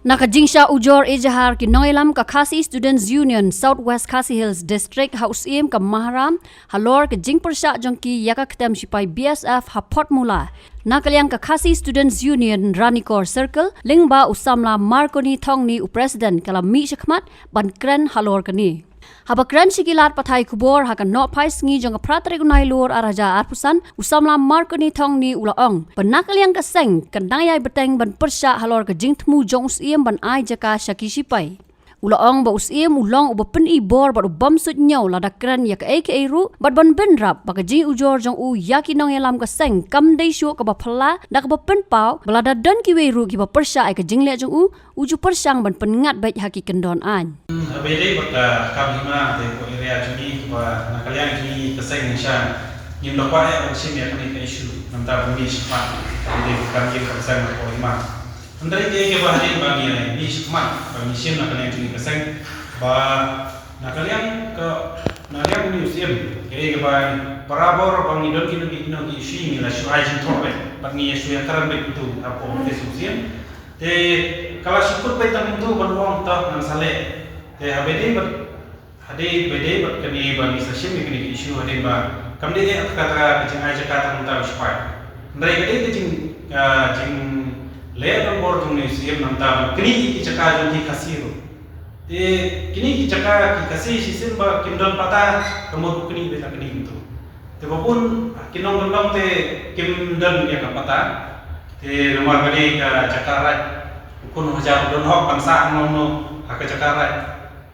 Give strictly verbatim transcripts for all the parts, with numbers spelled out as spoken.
Na ka jingshah ujor ijahar ki nongïalam ka Khasi Students Union South West Khasi Hills District ha u Syiem ka Maharam halor ka jingpyrshah jong ki ïa ka ktem shipai B S F ha Port Mula. Na ka liang ka Khasi Students Union Ranikor Circle, lyngba u samla Marconi Thongni u president, ka la mih shakhmat ban kren halor kane. Haba kren sha ki lad pathai khubor ha ka nohphai sngi jong ka phra tarik u Nailur ar hajar arphew san, u samla Marconi Thongni u la ong ba na ka liang ka seng kan dang ïai bteng ban pyrshah halor ka jingthmu jong u Syiem ban ai jaka sha ki shipai. U la ong ba u Syiem u long uba pyni bor bad u bym suidñiew lada kren ïa kaei kaei ruh, bad ban bynrap ba ka jingujor jong u ïa ki nongïalam ka seng kam dei shuh kaba phylla da kaba pynpaw ba lada don kiwei ruh kiba pyrshah ïa ka jingleh jong u, u ju pyrshang ban pynngat beit ha ki kyndon aiñ. Haba ïadei bad ka kam hima te ko area jong ngi ba na ka liang jong ngi ka seng sha ngim da kwah ïa ban shim ïa kane ka issue, namar ba ngi shim ba ïadei bad ka kam ïing ka seng ko hima. Hynrei te kiba hadien ba ngi ngi shim ba ngi shim na ka liang jong ngi ka seng ba na ka liang ka na liang u Syiem, kaei kaba barabor ba ngi don kino kino ki issue ngi la shu ai jingthoh beit bad ngi shu ïakren beit kumtu hapoh office u Syiem. Te ka la shu kut beit tang kumtu ban ong tang ngan sa leh. Te haba ïadei bad hadien ba ïadei bad kane ba ngi sa shim ïa kane ka issue hadien ba kam dei eh kata ka jingai jaka tang kumta u shipai. Hynrei ka dei ka jing ka jingleh donbor jong u Syiem namar ban knieh ïa ki jaka jong ki Khasi ruh. Te kine ki jaka ki Khasi shisien ba kim don patta, ka mut u knieh beit la knieh kumtu. Te ba bun ki nongkyndong te kim don ïa ka patta. Te namar ka dei ka jaka raid, u khun u hajar u don hok ban sah hangno hangno ha ka jaka raid.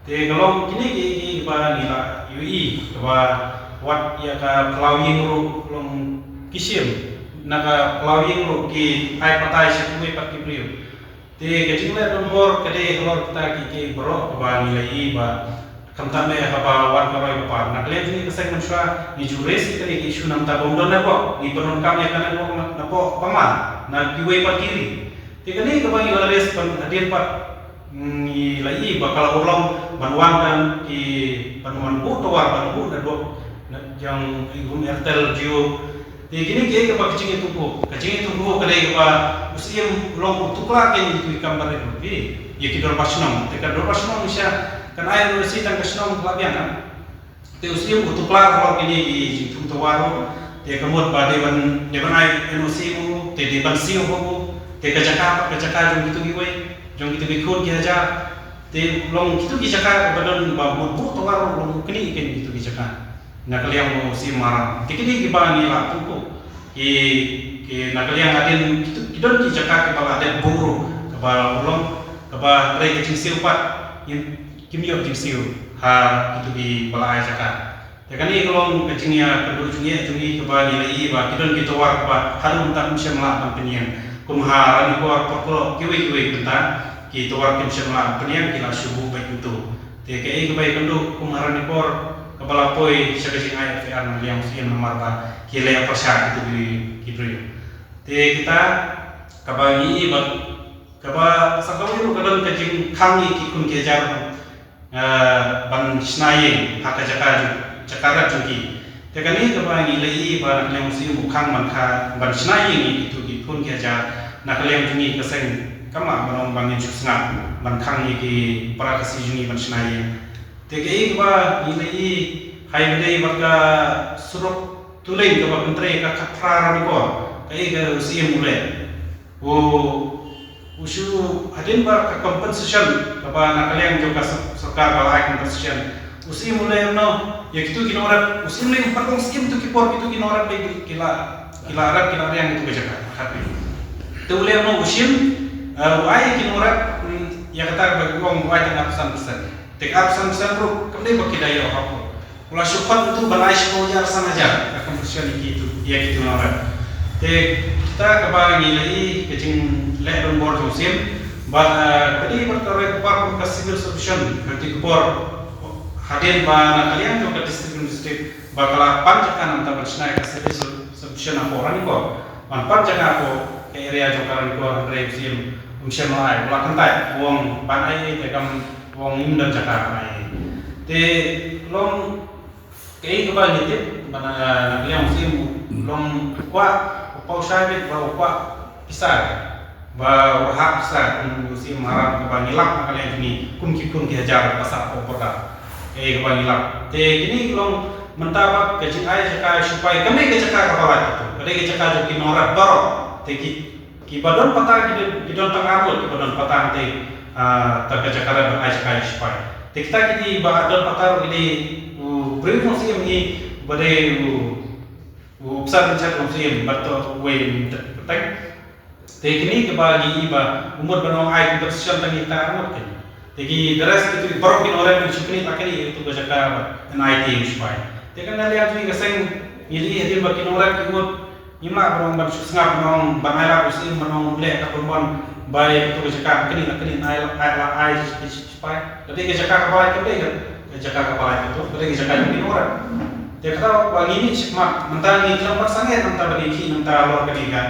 Te ka long kine ki, ki ba ngi la ïohi kaba wat ïa ka phyllaw ïing ruh long ki shim, na ka phyllaw ïing ruh ki ai patta sha kiwei pat ki briew. Te ka jingleh donbor ka dei halor kita ki, ki baroh kaba ngi la ïohi ba khamtam eh haba wan ka roi ka par. Na ka liang jong ngi ka seng mynshuwa ngi ju raise ïa kane ka issue namar ba ym don na pdeng, ngi pyndonkam ïa kane na pdeng, na pdeng Bangla, na kiwei pat ki ri. Te kane kaba ngi la raise ban hadien pat ngi la ïohi ba ka la urlong ban wan kan ki ban wan buh tower ban buh network na jong i hum Airtel Jio. Te kine kiei kiba ka jingïathuhkhruh, ka jingïathuhkhruh ka dei kaba u Syiem u long u tuklar kein ïa kitu ki kam barit ruh, ïa ki dorbar shnong. Te ka dorbar shnong shisha kan ai N O C tang ka shnong ka la biang, ha. Te u Syiem u tuklar halor kine ki jingthmu tower ruh. Te ka mut ba dei ban, dei ban ai N O C mo, te dei ban siew mo. Te ka jaka, ka jaka jong kitu kiwei, jong kitu ki khun ki hajar. Te long kitu ki jaka kaba don ba mut buh tower ruh long kine kein kitu ki jaka. Na ka liang u Syiem Maharam. Te kine kiba ngi la thmu ki, ki na ka liang hadien kitu ki don ki jaka kiba la dep buh ruh kaba long kaba trei ka jingsiew pat. Ngim Kim ïoh jingsiew ha kitu kiba la ai jaka. Te kane ka long ka jingïakynduh jingeh jong ngi kaba ngi la ïohi ba ki don ki tower kaba haduh mynta kim shym lah ban pynïeng. Kum ha Ranikor, Pyrthei, kiwei kiwei mynta ki tower kim shym lah ban pynïeng, ki la shu buh beit kumtu. Te kaei kaba ïakynduh kum ha Ranikor kaba la poi sha ka jingai F I R na liang u Syiem namar ba ki leh pyrshah kitu ki, ki briew. Te kita kaba ngi ïohi ba kaba sa kawei ruh ka don ka jingkhang ïa ki khun ki hajar, eh, ban shna ïing ha ka jaka jong, jaka rat jong ki. Te kane kaba ngi la ïohi ba na ka liang u Syiem u khang ban kha, ban shna ïing ïa kitu ki khun ki hajar. Na ka liang jong ngi ka seng kam lah ban ong ba ngin shu sngap ban khang ïa ki para Khasi jong ngi ban shna ïing. Te kaei kaba ngi la ïohi ha kaba dei bad ka surok two lane kaba pyntrei ka khatphra Ranikor, kaei ka u Syiem u leh. U, u shu hadien ba ka compensation kaba na ka liang jong ka sor-, sorkar ba la ai compensation. U Syiem u leh kumno ïa kitu ki nongrep, u Syiem leh pat long skim tu ki por kitu ki nongrep dei ki la, ki la rep ki la riang kitu ki jaka. Khat ni. Te u leh kumno u Syiem, eh, u ai ki nongrep, mm, ïa kata ba ki ong u ai tang arphew san percent. Te arphew san percent ruh kam dei ba ki da ïoh hok. U la shu khot tu ban ai shiphew hajar san hajar ka compensation ïa kitu, ïa kitu nongrep. Te kita kaba ngi la ïohi ka jingleh donbor jong u Syiem. Bad, eh, ka dei bad ka roi ka par kum ka civil subdivision, ka dei ka por hadien ba na ka liang jong ka district, district ba ka la pan jaka namar ban shna ïa ka civil sub-, subdivision hapoh Ranikor. Ban pan jaka hapoh ka area jong ka Ranikor, hynrei u Syiem um shym la ai, u la kyntait, u ong ban ai te kam, u ong ngim don jaka ban ai. Te long kaei kaba ngi tip ba na, na ka liang u Syiem u long u kwah, u paw shai beit ba u kwah pisa. Ba u rhah sa kum u Syiem Maharam kaba ngi lap na ka liang jong ngi kum ki khun ki hajar ba sah hapoh border. Kaei kaba ngi lap. Te kine ki long mynta bad ka jingai jaka shipai kam dei ka jaka kaba lait katto. Ka dei ka jaka jong ki nongrep baroh. Te ki, kiba don patta ki don, ki don tang arngut kiba don patta hangtei, ah, ta ka jaka rep ban ai jaka shipai. Te kita kiba don patta ruh ki dei u briew jong u Syiem hi ba dei u, u bsap jong u Syiem bad to uwei u pateng. Te kine kiba ngi i ba u mut ban ong ai compensation tang ïa kita arngut kein. Te ki the rest kitu baroh ki nongrep kin shu knieh la knieh ïa katu ka jaka bad yn ai te u shipai. Te ka na liang jong ngi ka seng ngi la i hadien ba ki nongrep ki mut ngim lah ban ong ban shu sngap ban ong ban ai lad u Syiem ban ong leh ka pynbon ba ïa katu ka jaka knieh la knieh, ai la ai la ai shipai. Ka dei ka jaka kaba lait, ka dei ka jaka kaba lait katto, ka dei ka jaka jong ki nongrep. Te kata ba ngi mih shakhmat mynta ngi khlem pat sangeh mynta ba ngi khih mynta halor kane ka,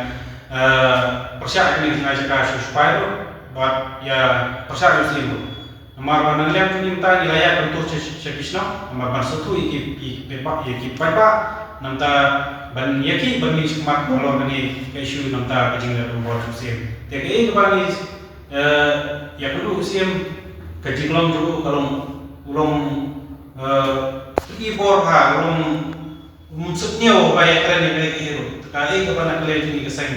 eh, pyrshah kane ka jingai jaka sha u shipai ruh bad ïa pyrshah ïa u Syiem ruh. Namar ba na ka liang jong ngi mynta ngi la ïaid ban tur sha, sha ki shnong namar ban sngewthuh ïa ki, ïa ki paidbah, ïa ki paidbah. Namar ban ïa ki ban mih shakhmat halor kane ka issue namar ka jingleh pynbor jong u Syiem. Te kaei kaba ngi Eh, ïa kane u Syiem ka jinglong jong u ka long, u long, eh, i bor ha, u long um suk ñiew ba ïa kren ïa kane ka hero. Te kaei kaba na ka liang jong ngi ka seng.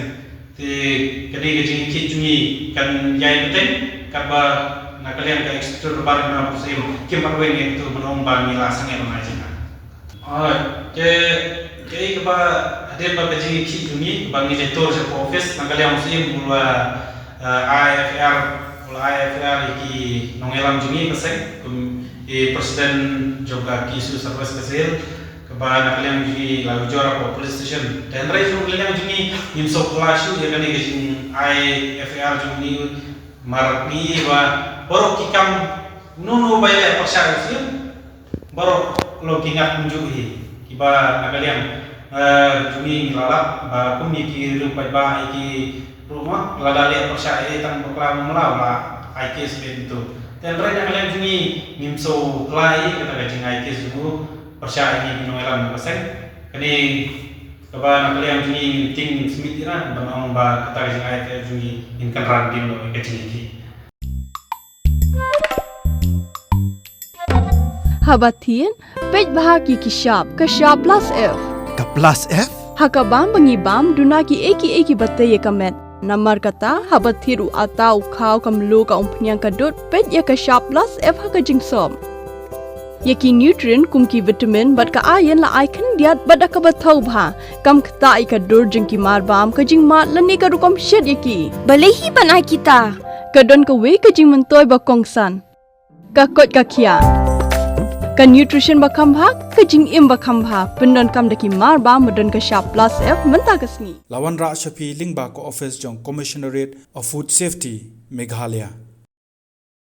Te ka dei ka jingkhih jong ngi kan ïai bteng katba na ka liang ka executive member na u Syiem kim pat weng ïa kito ban ong ba ngi la sangeh ban ai jingkhih. Alright, te, te kaba hadien ba ka jingïakhih jong ngi ba ngi ïa tur sha ka office na ka liang u Syiem u la, eh, ai F I R, u la ai F I R ïa ki nongïalam jong ngi ka seng kum i president jong ka K S U South West Khasi Hills kaba na ka liang jong ngi la ujor ha ka police station. Te hynrei jong ka liang jong ngi ngim sngewkla shuh ïa kane ka jingai F I R jong ngi mar ngi ba baroh ki kam uno uno ba ïaleh pyrshah ïa u Syiem. Baroh long ki ngat kumjuh hi kiba na ka liang, eh, jong ngi ngi la lap ba kum ïa ki riew paidbah ïa ki ruh ma lada leh pyrshah ïa tang bakla mlaw la ai case beit tu. Te hynrei na ka liang jong ngi ngim sngewkla ïa kata ka jingai case jong u pyrshah ïa ki nongïalam ka seng. Kane kaba na ka liang jong ngi ngim tieng ngim submit ïa na ban ong ba kata ka jingai case jong ngi ngin kynran dien noh ïa ka jingïakhih. Haba thied, peit bha ki ki shap, ka shap plus F. Ka plus F? Ha ka bam ba ngi bam, duna ki ei ki ei kiba tei ïa ka met. Namar kata, haba thied u atta u khaw ka mluh ka umphniang ka dud, peit ïa ka shap plus F ha ka jingsop. Ïa ki nutrient kum ki vitamin bad ka iron la ai khyndiat bad da kaba thaw bha. Kam ktah ïa ka dur jong ki marbam, ka jingmad lane ka rukom shet ïa ki. Balei hi ban ai kita? Ka don kawei ka jingmyntoi ba kongsan. Ka koit ka khiah. Ka nutrition ba kham bha, ka jingim ba kham bha. Pyndonkam da ki marbam ba don ka shap plus F mynta ka sngi. La wanrah sha phi lyngba ka office jong Commissionerate of Food Safety, Meghalaya.